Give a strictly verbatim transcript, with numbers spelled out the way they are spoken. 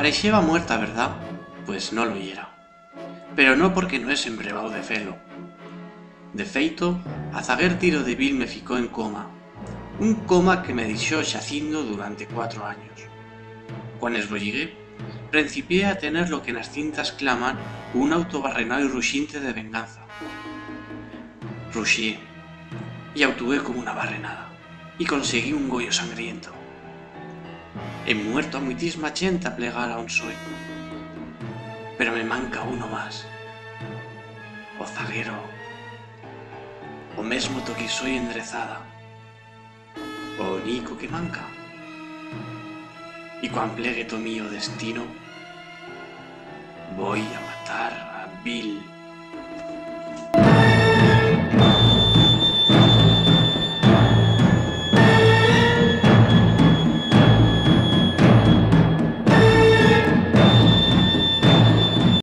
Pareixeba muerta, verdat? Pues no lo yera. Pero no porque no hesen prebau de fer-lo. De feito, a zaguer tiro de Bill me ficó en coma. Un coma que me dixó xacindo durante cuatro anyos. Cuan esbolligué, prencipié a tener lo que nas cintas claman un autobarrenau y ruixinte de venganza. Ruixié, y autué como una barrenada, y conseguí un goyo sangriento. He muerto a muitisma chent a plegar a on soi, pero me manca uno mas. O zaguero, o mesmo toquí soi endrezada. O nico que manca. Y cuan plegue to mío destino, voi a matar a Bill.